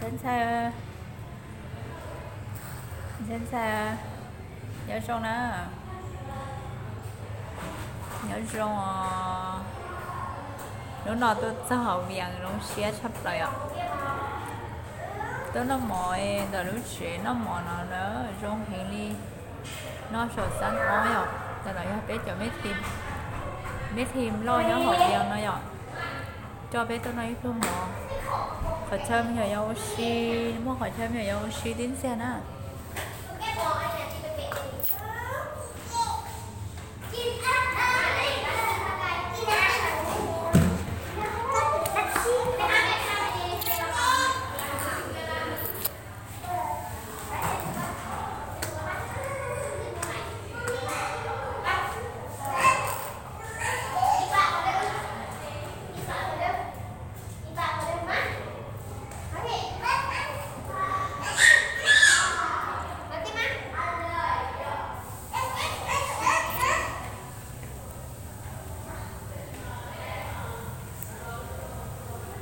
Ntxhais, ntxhais, ntxhais, nyob zoo na. Nyob zoo os. Hnub no tuaj txog Vias zoo siab tshaj plaws yom. Tuaj noj mov ntawm lub tsev noj mov no na, zoo heev li. Noj saum xab ob yom, ntawm no yog peb cov me team, me team loj nyob hauv Vias no yom. Coj peb tuaj noj ib pluag mov. Qhov chaw me nyuam yaus ua si, muaj qhov chaw me nyuam yaus ua si tib ntxiag na.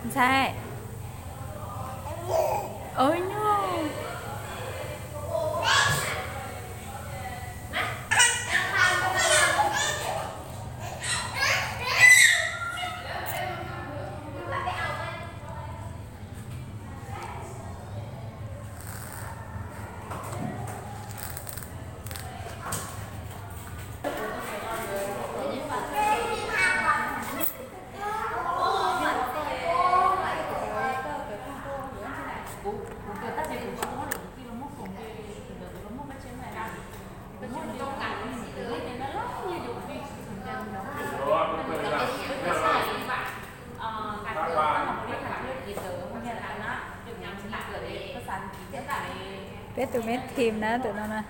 Ntxhais. Ov nyuj. Peb tus me team na, tus no na.